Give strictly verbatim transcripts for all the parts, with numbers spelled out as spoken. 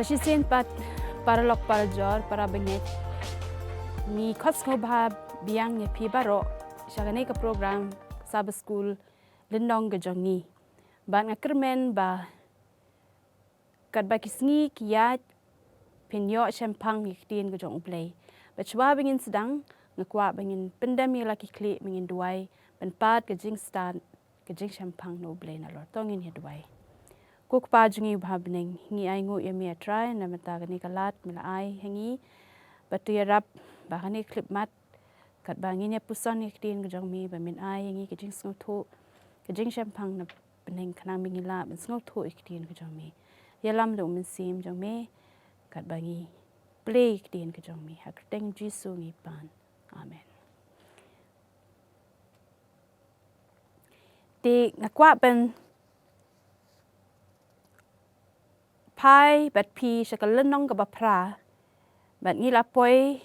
Shisien pat, paralok parajor, para bangeit, ngi khot sngewbha biang ïa phi baroh sha kane ka program Sabbath School lynnong ka jong ngi. Bad nga kyrmen ba katba ki sngi ki ïaid, phin ïoh shemphang ïa ka ktien ka jong U Blei. Bad shuwa ba ngin sdang, nga kwah ba ngin pyndem ïa la ki khlieh, ba ngin duwai, pynpad ka jingstad ka jingshemphang na U Blei nalor. To ngin ïa duwai. Ko Kpa jong ngi uba ha bneng, ngi ainguh ïa me, A Trai, namar kane ka lad me la ai ha ngi, bad to ïarap ba kane ka khyllipmat, katba ngin ïa puson ïa ka ktien ka jong me, ba men ai ïa ngi ka jingsngewthuh, ka jingshemphang na bneng, khnang ba ngin lah ban sngewthuh ïa ka ktien ka jong me. Ïalam da U Mynsiem jong me, katba ngi plie ïa ka ktien ka jong me. Ha ka kyrteng Jisu ngi pan. Amen. Te nga kwah ban phai bad phi sha ka lynnong kaba phra, bad ngi la poi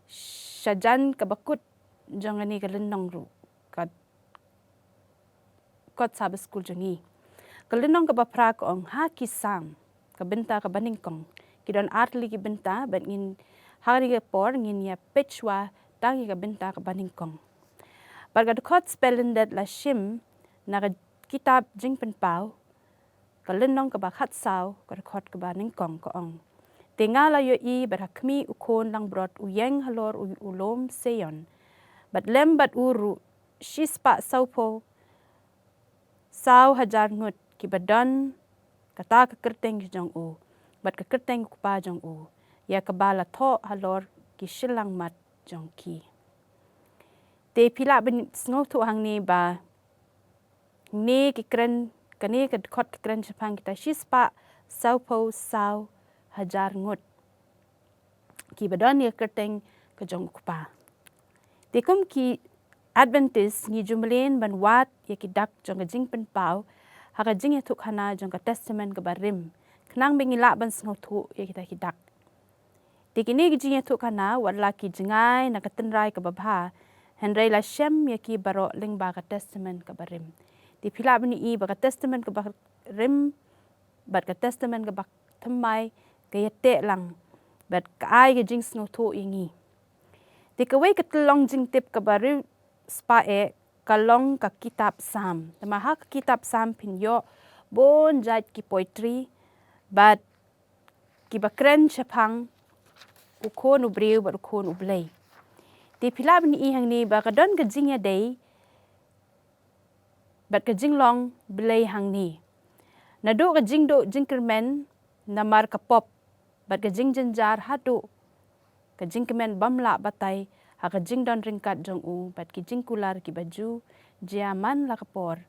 sha jan kaba kut jong kane ka lynnong ruh, ka kot Sabbath School jong ngi. Ka lynnong kaba phra ka ong, ha ki Salm, ka bynta kaba nyngkong. Ki don ar tylli ki bynta, bad ngin, ha kane ka por ngin ïa peit shuwa tang ïa ka bynta kaba nyngkong. Bad ka dkhot spellended la shim na ka kitab Jingpynpaw, ka lynnong kaba khatsaw, ka dkhot kaba nyngkong, ka ong, te nga la ïohi bad ha khmih u khun langbrot u ïeng halor u, u lum Seion, bad lem bad u ruh shispah sawphew saw hajar ngut, kiba don kata ka kyrteng ka jong u, bad ka kyrteng u Kpa jong u, ïa kaba la thoh halor ki shiliang mat jong ki. Te phi lah ban sngewthuh hangne ba kane ka kren, kane ka dkhot ka kren shaphang kita shispah sawphew saw hajar ngut, kiba don ïa ka kyrteng ka jong U Kpa. Te kum ki Adventist ngi ju mlien ban wad ïa ki dak jong ka Jingpynpaw ha ka jingïathuhkhana jong ka Testament kaba rim, khnang ba ngi lah ban sngewthuh ïa kita ki dak. Te kine ki jingïathuhkhana, wat la ki jngai na ka tynrai kaba bha, hynrei la shem ïa ki baroh lyngba ka Testament kaba rim. Te phi lah ban ïohi ba ka Testament kaba rim bad ka Testament kaba thymmai ka ïateh lang, bad ka ai ka jingsngewthuh ïa ngi. Te kawei ka tyllong jingtip kaba riewspah eh ka long ka kitab Salm. Te ma ha ka kitab Salm phin ïoh bun jait ki poetry, bad kiba kren shaphang u khun u briew bad u khun U Blei. Te phi lah ban ïohi hangne ba ka don ka jingïadei bad ka jinglong Blei hangne. Naduh ka jingduh jingkyrmen namar ka pop, bad ka jingjynjar haduh ka jingkmen bym lah batai ha ka jingdon ryngkat jong u bad ki jingkular kiba ju jia man la ka por,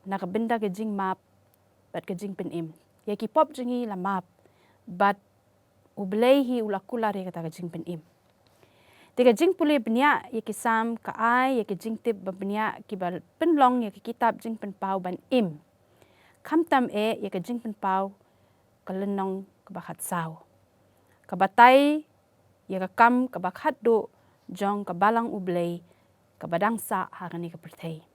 na ka bynta ka jingmap bad ka jingpynim. Ïa ki pop jong ngi la map, bad U Blei hi u la kular ïa kata ka jingpynim. Te ka jingpule bniah ïa ki Salm ka ai ïa ka jingtip ba bniah kiba pynlong ïa ka kitab Jingpynpaw ban im, khamtam eh ïa ka Jingpynpaw ka lynnong kaba khatsaw, ka batai ïa ka kam kaba khatduh jong ka Balang U Blei kaba dang sah ha kane ka pyrthei.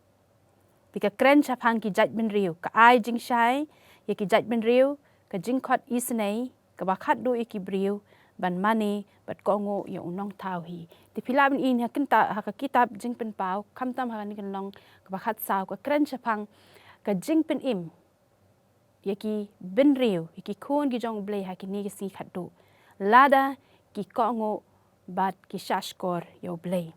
Te ka kren shaphang ki jaitbynriew, ka ai jingshai ïa ki jaitbynriew, ka jingkhot isynei kaba khatduh ïa ki briew ban mane bad kohnguh ïa u Nongthaw hi. Te phi lah ban ïohi ha kynta, ha ka kitab Jingpynpaw, khamtam ha kane ka lynnong kaba khatsaw, ka kren shaphang ka jingpynim ïa ki bynriew, ïa ki khun ki jong U Blei ha kine ki sngi khatduh, lada ki kohnguh bad ki shahshkor ïa U Blei.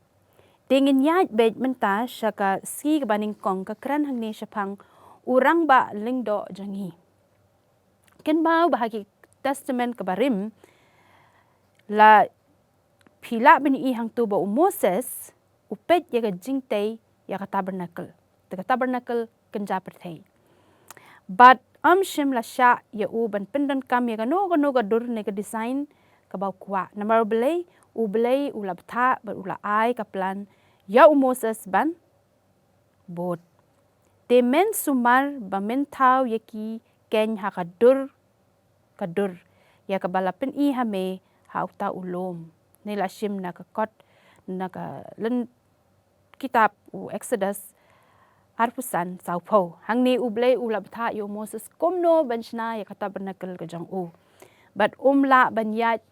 Te ngin ïaid beit mynta sha ka sngi kaba nyngkong, ka kren hangne shaphang u rangbah lyngdoh jong ngi. Kynmaw ba ha ki Testament kaba rim, la phi lah ban ïohi hangto ba u Moses u peit ïa ka jingtei ïa ka tabernacle. Te ka tabernacle kynja pyrthei. Bad ym shym la shah ïa u ban pyndonkam ïa kano kano ka dur ne ka design kaba u kwah. Namar U Blei, U Blei u la bthah bad u la ai ka plan ïa u Moses ban bud. Te men sumar ba men thaw ïa ki keiñ ha ka dur ka dur, ïa kaba la pyni ha me ha uta u lum. Ne la shim na ka kot, na ka lyn kitab u Exodus, arphew san, sawphew. Hangne U Blei u la bthah ïa u Moses kumno ban shna ïa ka tabernacle ka jong u. Bad um lah ban ïaid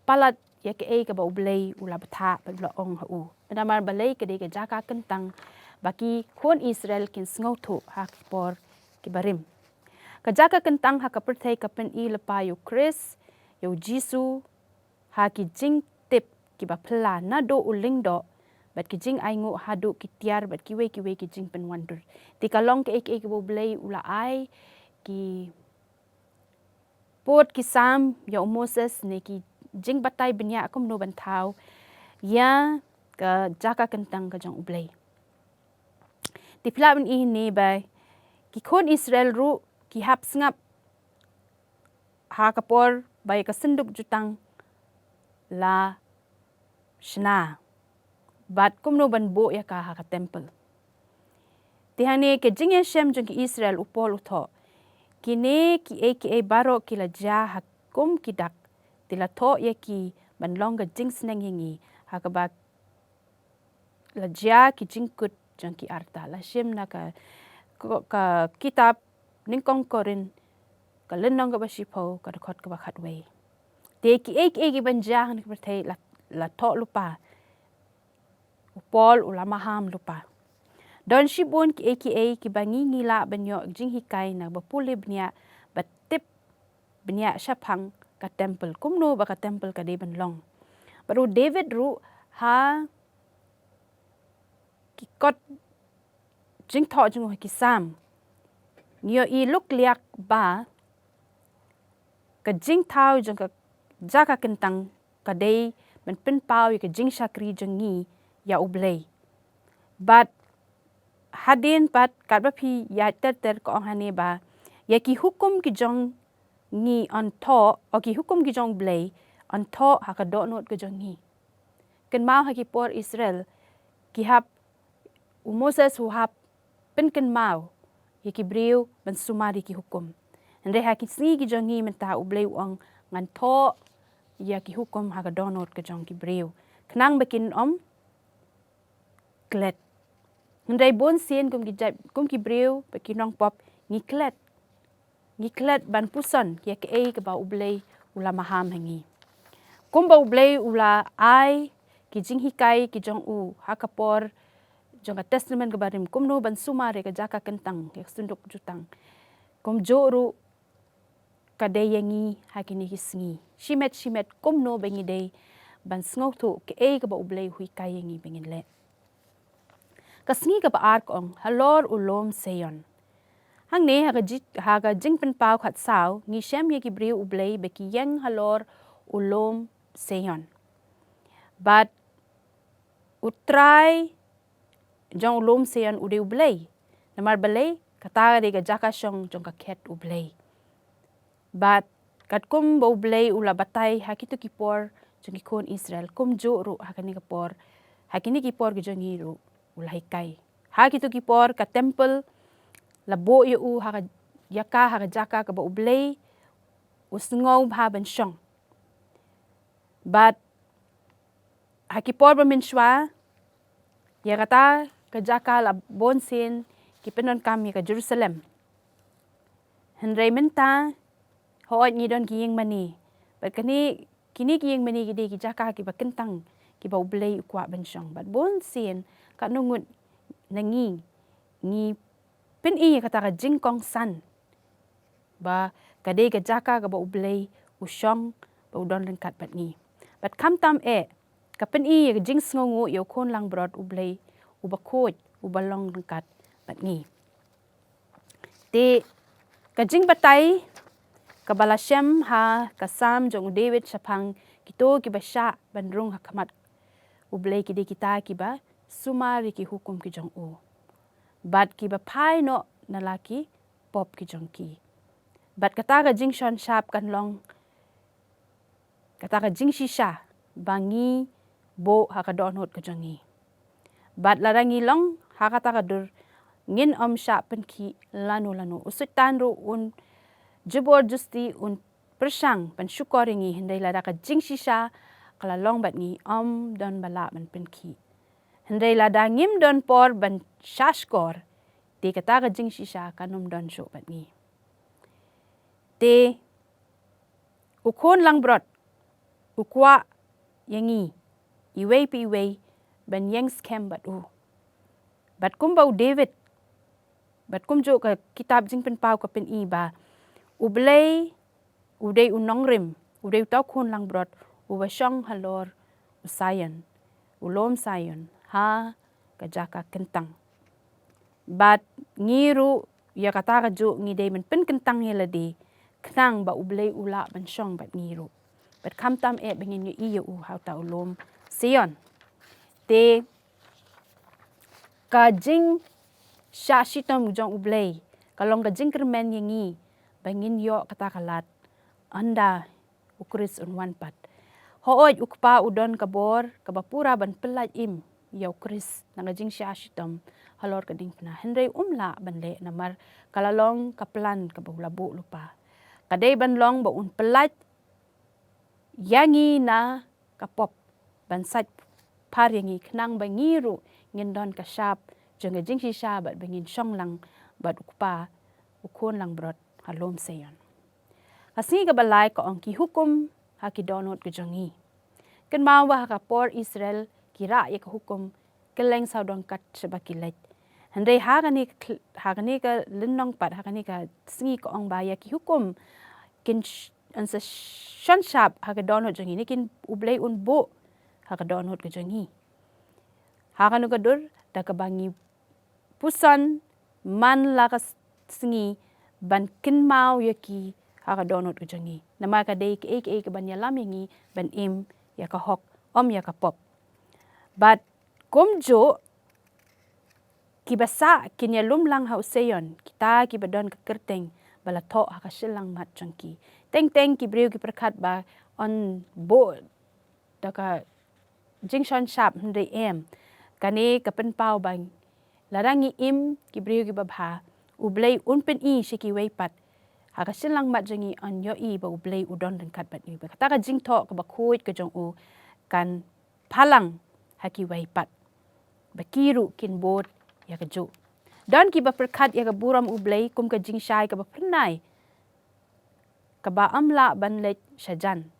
palat ïa kaei kaba U Blei u la bthah bad u la ong ha u. Namar balei ka dei ka jaka kyntang ba ki khun Israel kin sngewthuh ha ki por kiba rim. Ka jaka kyntang ha ka pyrthei ka pyni lypa ïa u Khrist, ïa u Jisu, ha ki jingtip kiba phylla naduh u lyngdoh, bad ki jingainguh haduh ki tiar bad kiwei kiwei ki jingpynwandur. Te ka long kaei kaei kaba U Blei u la ai, ki pud ki Salm ïa u Moses ne ki jingbatai bniah kumno ban thaw ïa ka jaka kyntang ka jong U Blei. Te phi lah ban i hangne ba ki khun Israel ruh ki hap sngap ha ka por ba ïa ka synduk jutang la shna bad kumno ban buh ïa ka ha ka temple. Te hangne ka jingïashem jong ki Israel, u Paul u thoh, kine kiei kiei baroh ki la jia ha kum ki dak, te la thoh ïa ki ban long ka jingsneng ïa ngi, ha kaba la jia ki jingkut jong ki arta. La shim na ka, ka, ka kitab Nyngkong Korinth, ka lynnong kaba shiphew, ka dkhot kaba khatwei. Te kiei kiei kiban jia ha kane ka pyrthei la, la thoh lypa. U Paul u la maham lypa. Don shibun kiei kiei kiba ngi ngi lah ban ïoh jinghikai na kaba pule bniah bad tip bniah shaphang ka temple. Kumno ba ka temple ka dei ban long. Bad u David ruh ha ki kot jingthoh jong u ha ki Salm, ngi ïohi luk liak ba ka jingthaw jong ka jaka kyntang ka dei ban pynpaw ïa ka jingshakri jong ngi ïa U Blei. Bad hadien pat katba phi ïaid ter ter ka ong hangne ba ïa ki hukum ki jong ngi yn thoh, o ki hukum ki jong U Blei yn thoh ha ka dohnud ka jong ngi. Kynmaw ha ki por Israel, ki hap, u Moses u hap pynkynmaw ïa ki briew ban sumar ïa ki hukum. Hynrei ha ki sngi ki jong ngi mynta U Blei u ong ngan thoh ïa ki hukum ha ka dohnud ka jong ki briew, khnang ba kin ym klet. Hynrei bun sien kum ki jait, kum ki briew bad ki nongpop ngi klet. Ngi klet ban puson ïa kaei kaba U Blei u la maham ha ngi. Kumba U Blei u la ai ki jinghikai ki jong u ha ka por jong ka Testament kaba rim, kumno ban sumar ïa ka jaka kyntang, ïa ka synduk jutang, kumjuh ruh ka dei ïa ngi ha kine ki sngi. Shimet shimet kumno ba ngi dei ban sngewthuh kaei kaba U Blei u hikai ïa ngi ba ngin leh. Ka sngi kaba ar ka ong, halor u lum Sion. Hangne ha ka ji-, ha ka Jingpynpaw khatsaw, ngi shem ïa ki briew U Blei ba ki ïeng halor u lum Sion. Bad u trai jong u lum Sion u dei U Blei. Namar balei? Kata ka dei ka jaka shong jong ka khet U Blei. Bad katkum ba U Blei u la batai ha kito ki por jong ki khun Israel, kumjuh ruh ha kine ki por, ha kine ki por ki jong ngi ruh u la hikai. Ha kito ki por ka temple la buh ïa u ha ka, ïa ka ha ka jaka kaba U Blei u sngewbha ban shong. Bad ha ki por ba mynshuwa, ïa kata ka jaka la bun sien ki pyndonkam ïa ka Jerusalem. Hynrei mynta, hooid ngi don ki ïing mane. Bad kane, kine ki ïing mane ki dei ki jaka kiba kyntang, kiba U Blei u kwah ban shong. Bad bun sien, katno ngut na ngi, ngi pyni ïa kata ka jingkongsan ba ka dei ka jaka kaba U Blei u shong, ba u don ryngkat bad ngi. Bad khamtam eh, ka pyni ïa ka jingsngewnguh ïa u khun langbrot U Blei uba khuid, uba long ryngkat bad ngi. Te ka jingbatai kaba la shem ha ka Salm jong u David shaphang kito kiba shah ban rung ha khmat U Blei ki dei kita kiba sumar ïa ki hukum ki jong u, bad kiba phai noh na la ki pop ki jong ki. Bad kata ka jingshon shap kan long kata ka jingshisha ba ngi buh ha ka dohnud ka jong ngi. Bad lada ngi long ha kata ka dur, ngin ym shah pynkhih lano lano. U Soitan ruh un jubor justi, un pyrshang ban shukor ïa ngi, hynrei lada ka jingshisha ka la long bad ngi, ym don ba lah ban pynkhih. Hynrei lada ngim don por ban shahshkor, te kata ka jingshisha kan ym don shuh bad ngi. Te u khun langbrot u kwah ïa ngi iwei pa iwei ban ïeng skhem bad u. Bad kumba u David, bad kumjuh ka kitab Jingpynpaw ka pyni ba U Blei u dei u nongrim, u dei uta u khun langbrot uba shong halor u Sion, u lum Sion, ha ka jaka kyntang. Bad ngi ruh ïa kata kajuh ngi dei ban pynkyntang ïa lade, khnang ba U Blei u lah ban shong bad ngi ruh. Bad khamtam eh ba ngin ïohi ïa u ha uta u lum Sion. Te ka jingshah shitom jong U Blei ka long ka jingkyrmen ïa ngi ba ngin ïoh kata ka lad ynda U Khrist un wan pat. Hooid, U Kpa u don ka bor kaba pura ban pyllait im ïa U Khrist na ka jingshah shitom halor ka diengphna, hynrei um lah ban leh namar ka la long ka plan kaba u la buh lypa. Ka dei ban long ba un pyllait ïa ngi na ka pop, ban sait phar ïa ngi, khnang ba ngi ruh ngin don ka shap jong ka jingshisha bad ba ngin shong lang bad U Kpa, u khun langbrot ha lum Sion. Ka sngi kaba lai ka ong, ki hukum ha ki dohnud ka jong ngi. Kynmaw ba ha ka por Israel ki rah ïa ka hukum kylleng sawdong kat shaba ki leit. Hynrei ha kane ka khl-, ha kane ka lynnong pat, ha kane ka sngi ka ong ba ïa ki hukum kin sh-, yn sa shon shap ha ka dohnud jong ngi, ne kin U Blei un buh ha ka dohnud ka jong ngi. Ha kano ka dur? Da kaba ngi puson man la ka s-, sngi ban kynmaw ïa ki ha ka dohnud ka jong ngi. Namar ka dei kaei kaei kaban ïalam ïa ngi ban im ïa ka hok, ym ïa ka pop. Bad kumjuh kiba sah kin ïalum lang ha u Sion, kita kiba don ka kyrteng ba la thoh ha ka shilliang mat jong ki. Teng teng ki briew ki pyrkhat ba yn buh da ka jingshon shap, hynrei em. Kane ka pynpaw ba lada ngi im ki briew kiba bha, U Blei un pyni sha kiwei pat. Ha ka shilliang mat jong ngi yn ïohi ba U Blei u don ryngkat bad ngi. Ba kata ka jingthoh kaba khuid ka jong u kan phalang ha kiwei pat, ba ki ruh kin bud ïa kajuh. Don kiba pyrkhat ïa ka burom U Blei kum ka jingshai kaba phyrnai, kaba ym lah ban leit shajan,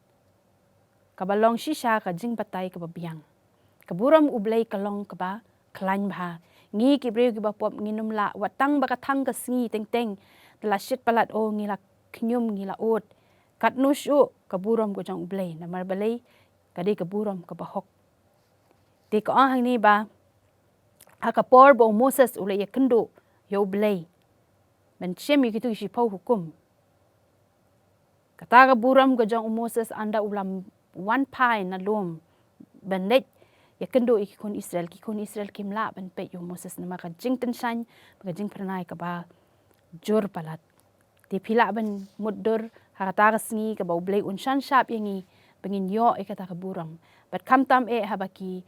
kaba long shisha ka jingbatai kaba biang. Ka burom U Blei ka long kaba khlaiñ bha. Ngi ki briew kiba pop ngin ym lah, wat tang ba ka thang ka sngi teng teng, da la shit palat, oh, ngi la khñium, ngi la ud. Katno shuh ka burom ka jong U Blei, namar balei? Ka dei ka burom kaba hok. Te ka ong hangne ba ha ka por ba u Moses u la ïakynduh ïa U Blei ban shim ïa kitu ki shiphew hukum, kata ka burom ka jong u Moses, ynda u la wan phai na lum ban leit ïakynduh ïa ki khun Israel, ki khun Israel kim lah ban peit ïa u Moses namar ka jingtyngshaiñ bad ka jingphyrnai kaba jur palat. Te phi lah ban mutdur ha kata ka sngi kaba U Blei un shon shap ïa ngi ba ngin ïoh ïa kata ka burom. Bad khamtam eh haba ki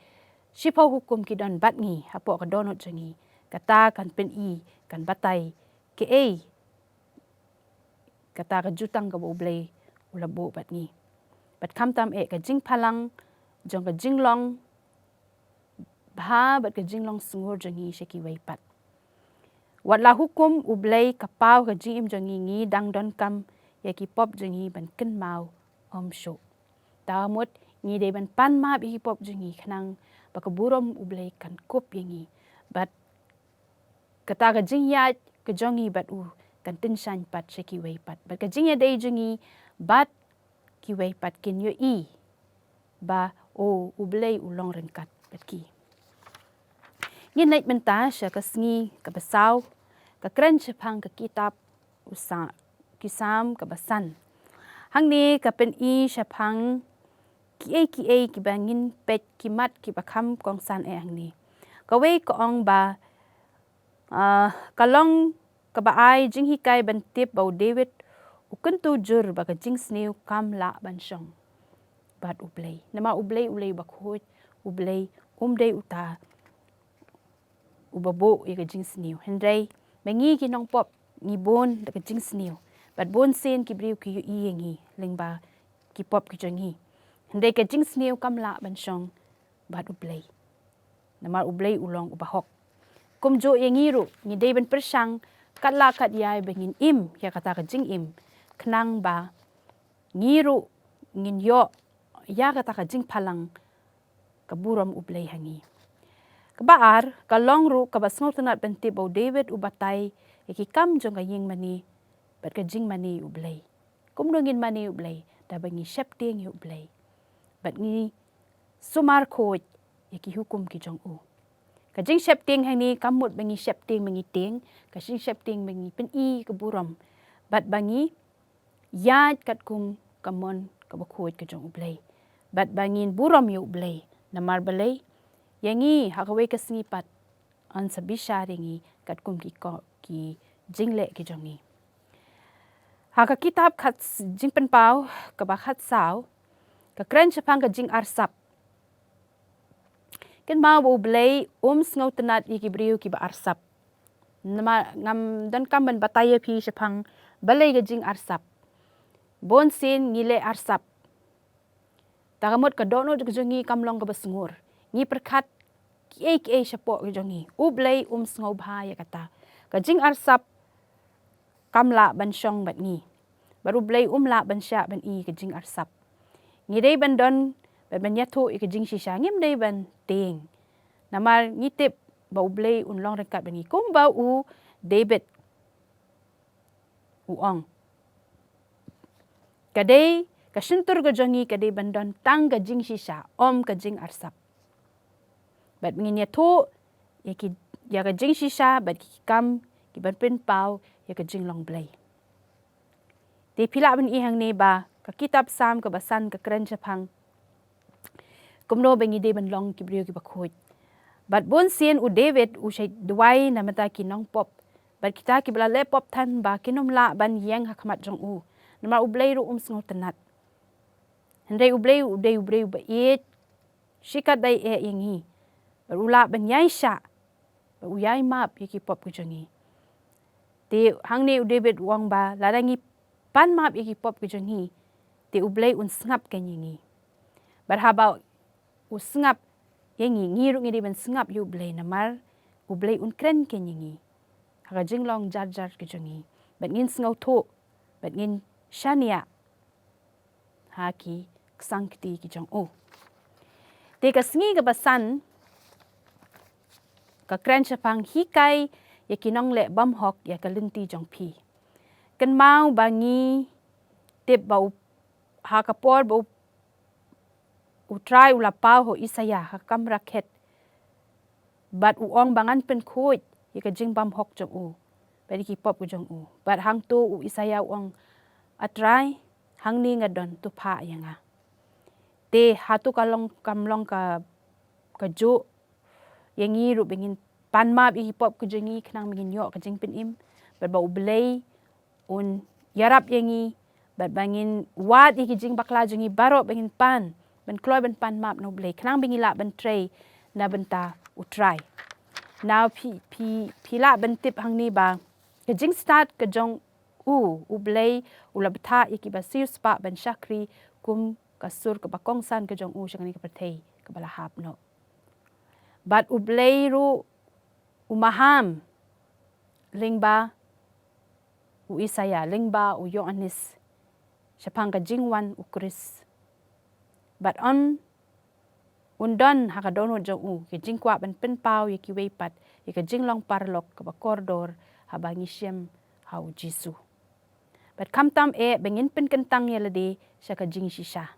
shiphew hukum ki don bad ngi hapoh ka dohnud jong ngi, kata kan pyni, kan batai kaei kata ka jutang kaba U Blei u la buh bad ngi. Bad khamtam eh ka jingphalang jong ka jinglong bha bad ka jinglong sngur jong ngi sha kiwei pat. Wat la hukum U Blei ka paw ka jingim jong ngi, ngi dang donkam ïa ki pop jong ngi ban kynmaw ym shuh. Te mut ngi dei ban pan map ïa ki pop jong ngi khnang ba ka burom U Blei kan kup ïa ngi. Bad kata ka jingïaid ka jong ngi bad u kan tyngshaiñ pat sha kiwei pat. Bad ka jingïadei jong ngi bad kiwei pat kin ïohi ba, oh, U Blei u long ryngkat bad ki. Ngin leit mynta sha ka sngi kaba saw, ka kren shaphang ka kitab u Sa-, ki Salm kaba san. Hangne ka pyni shaphang kiei kiei kiba ngin peit, ki mat kiba kham kongsan eh hangne. Kawei ka ong ba, ah, ka long kaba ai jinghikai ban tip ba u David u kyntu jur ba ka jingsniew kam lah ban shong bad U Blei. Namar U Blei u dei uba khuid, U Blei um dei uta uba buh ïa ka jingsniew. Hynrei ma ngi ki nongpop ngi bun da ka jingsniew. Bad bun sien ki briew ki ïohi ïa ngi lyngba ki pop ki jong ngi. Hynrei ka jingsniew kam lah ban shong bad U Blei. namar U Blei u long uba hok. Kumjuh ïa ngi ruh, ngi dei ban pyrshang kat la kat ïa ba ngin im ïa kata ka jingim, khnang ba ngi ruh ngin ïoh ïa kata ka jingphalang ka burom U Blei ha ngi. Kaba ar ka long ruh kaba sngewtynnat ban tip ba u David u batai ïa ki kam jong ka ïing mane bad ka jingmane U Blei. Kumno ngin mane U Blei? Da ba ngi sheptieng ïa U Blei bad ngi sumar khuid ïa ki hukum ki jong u. Ka jingsheptieng hangne kam mut ba ngi sheptieng ba ngi tieng, ka jingsheptieng ba ngi pyni ka burom bad ba ngi ïaid katkum ka mon kaba khuid ka jong U Blei bad ba ngin burom ïa U Blei. Namar balei? Ïa ngi ha kawei ka sngi pat yn sa bishar ïa ngi katkum ki ko-, ki jingleh ki jong ngi. Ha ka kitab Khat-, Jingpynpaw kaba khatsaw, ka kren shaphang ka jingarsap. Kynmaw ba U Blei um sngewtynnat ïa ki briew kiba arsap. Namar ngam donkam ban batai ïa phi shaphang balei ka jingarsap. Bun sien ngi leh arsap. Ta ka mut ka dohnud ka jong ngi kam long kaba sngur. Ngi pyrkhat kiei kiei shapoh ka jong ngi. U Blei um sngewbha ïa kata. Ka jingarsap kam lah ban shong bad ngi. Bad U Blei um lah ban shah ban i ka jingarsap. Ngi dei ban don bad ban ïathuh ïa ka jingshisha, ngim dei ban tieng. Namar ngi tip ba U Blei un long ryngkat bad ngi, kumba u David u ong. Ka dei, ka shyntur ka jong ngi ka dei ban don tang ka jingshisha, ym ka jingarsap. Bad ngin ïathuh ïa ki, ïa ka jingshisha bad ki kam kiban pynpaw ïa ka jinglong Blei. Te phi lah ban i hangne ba ka kitab Salm kaba san ka kren shaphang kumno ba ngi dei ban long ki briew kiba khuid. Bad bun sien u David u shait duwai na bynta ki nongpop bad kita kiba la leh pop than ba kin ym lah ban ïeng ha khmat jong u. Namar U Blei ruh um sngewtynnat. Hynrei U Blei u dei U Blei uba ïeit, shikatdei eh ïa ngi. Bad u lah ban ïaishah, bad u ïai map ïa ki pop ka jong ngi. Te hangne u David u ong ba lada ngi pan map ïa ki pop ka jong ngi, te U Blei un sngap kein ïa ngi. Bad haba u sngap ïa ngi, ngi ruh ngi dei ban sngap ïa U Blei namar U Blei un kren kein ïa ngi ha ka jinglong jar jar ka jong ngi. Bad ngin sngewthuh bad ngin shaniah ha ki ksangkti ki jong u. Te ka sngi kaba san ka kren shaphang hikai ïa ki nongleh bymhok ïa ka lynti jong phi. Kynmaw ba ngi tip ba u, ha ka por ba u, U Trai u la paw ha u Isaïah ha ka kamra khet. Bad u ong ba ngan pynkhuid ïa ka jingbymhok jong u bad ïa ki pop ka jong u. Bad hangto u Isaïah u ong, A Trai, hangne nga don, to phah ïa nga. Te hato ka long, kam long ka, kajuh ïa ngi ruh ba ngin pan map ïa ki pop ka jong ngi khnang ba ngin ïoh ka jingpynim, bad ba U Blei un ïarap ïa ngi, bad ba ngin wad ïa ki jingbakla jong ngi baroh ba ngin pan, ban kloi ban pan map na U Blei khnang ba ngi lah ban trei na bynta U Trai. Nangta phi, phi, phi lah ban tip hangne ba ka jingstad ka jong u, U Blei u la bthah ïa kiba siewspah ban shakri kum ka sur kaba kongsan ka jong u sha kane ka pyrthei kaba la hap noh. Bad U Blei ruh u maham lyngba u Isaïah, lyngba u Ïoannis, shaphang ka jingwan U Khrist. Bad un, un don ha ka dohnud jong u ka jingkwah ban pynpaw ïa kiwei pat ïa ka jinglong paralok kaba kordor haba ngi shim ha U Jisu. Bad khamtam eh ba ngin pynkyntang ïa lade sha ka jingshisha.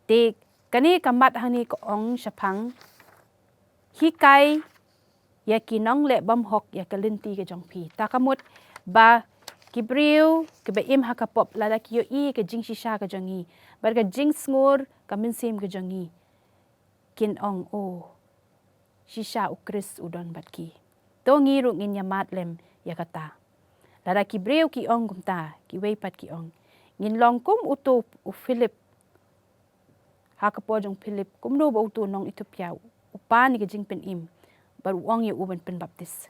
Te kane ka mat hangne ka ong shaphang hikai ïa ki nongleh bymhok ïa ka lynti ka jong phi. Ta ka mut ba ki briew kiba im ha ka pop, lada ki ïohi ka jingshisha ka jong ngi bad ka jingsngur ka mynsiem ka jong ngi, kin ong, O, shisha U Khrist u don bad ki. To ngi ruh ngin ïa mad lem ïa kata. Lada ki briew ki ong kumta, kiwei pat ki ong, ngin long kum uto u Philip. Ha ka por jong u Philip, kumno ba uto u nong Ethiopia u pan ïa ka jingpynim bad u ong ïa u ban pynbaptis.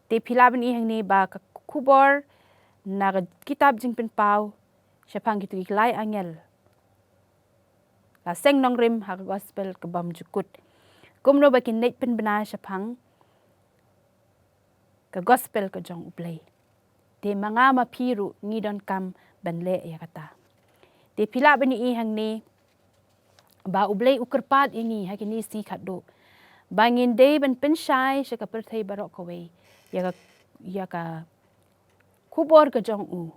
Te phi lah ban i hangne ba ka khubor na ka kitab Jingpynpaw shaphang kito ki lai angel la seng nongrim ha ka gospel ka bymjukut. Kumno ba kin leit pynbna shaphang ka gospel ka jong U Blei. Te ma nga ma phi ruh ngi donkam ban leh ïa kata. Te phi lah ban ïohi hangne ba U Blei u kyrpad ïa ngi ha kine shi khatduh ba ngin dei ban pynshai sha ka pyrthei baroh kawei ïa ka, ïa ka khubor ka jong u.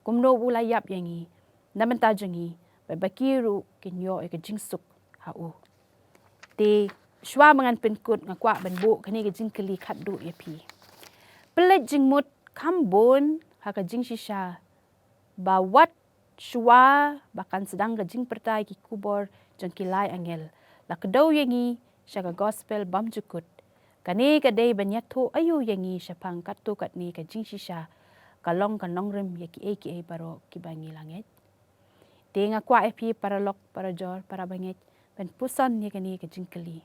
Kumno u la ïap ïa ngi na bynta jong ngi, ba, ba ki ruh kin ïoh ïa ka jingsuk ha u. Te shuwa ba ngan pynkut nga kwah ban buh kane ka jingkylli khatduh ïa phi. Pynleit jingmut kham bun ha ka jingshisha ba wat shuwa ba kan sdang ka jingpyrta ïa ki khubor jong ki lai angel, la kdew ïa ngi sha ka gospel bymjukut. Kane ka dei ban ïathuh aïu ïa ngi shaphang katto katne ka jingshisha, ka long ka nongrim ïa kiei kiei baroh kiba ngi la ngeit? Te nga kwah ïa phi paralok, parajor, para bangeit ban puson ïa kane ka jingkylli.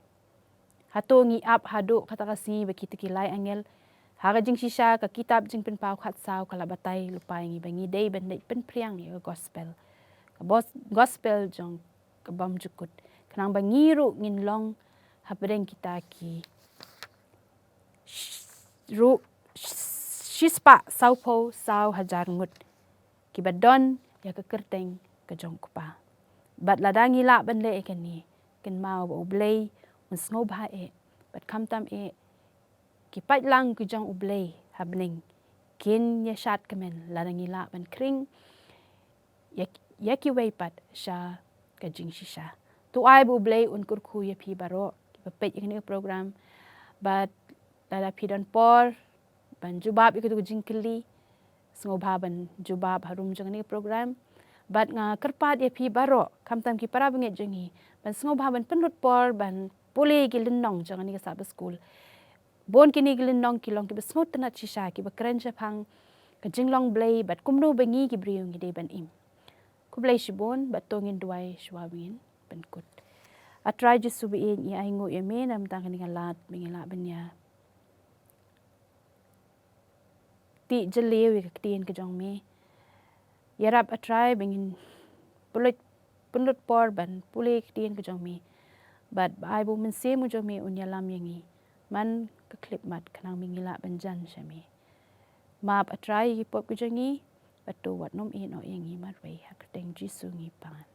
Hato ngi ap haduh kata ka sngi ba kita ki lai angel? Ha ka jingshisha ka kitab Jingpynpaw khatsaw ka la batai lypa ïa ngi ba ngi dei ban leit pynphriang ïa ka gospel. Ka bos-, gospel jong ka bymjukut. Khnang ba ngi ruh ngin long hapdeng kita ki sh-, ruh sh-, shispah sawphew saw hajar ngut kiba don ïa ka kyrteng ka jong U Kpa. Bad lada ngi lah ban leh ïa kane, kynmaw ba U Blei un sngewbha eh, bad khamtam eh ki paidlang ki jong U Blei ha bneng kin ïa shad kmen lada ngi lah ban khring ïa, ïa kiwei pat sha ka jingshisha. To ai ba U Blei un kyrkhu ïa phi baroh kiba peit ïa kane ka program. Bad lada phi don por ban jubab ïa kito ki jingkylli, sngewbha ban jubab harum jong kane ka program. Bad nga kyrpad ïa phi baroh, khamtam ki para bangeit jong ngi, ban sngewbha ban pynlut por ban pule ki lynnong jong kane ka Sabbath School. Bun kine ki lynnong ki long kiba sngewtynnad shisha, kiba kren shaphang ka jinglong Blei bad kumno ba ngi ki briew ngi dei ban im. Khublei shibun, bad to ngin duwai shuwa ba ngin pynkut. A Trai Jisu ba ïeit, ngi ainguh ïa me na bynta kane ka lad ba ngi lah ban ïa tih jylliew ïa ka ktien ka jong me. Ïarap A Trai ba ngin pynlut, pynlut por ban pule ka ktien ka jong me. Bad ba ai ba U Mynsiem u jong me un ïalam ïa ngi man ka khyllipmat khnang ba ngi lah ban jan sha me. Map A Trai ïa ki pop ki jong ngi, bad to wat nym ïehnoh ïa ngi marwei, ha ka kyrteng Jisu ngi pan.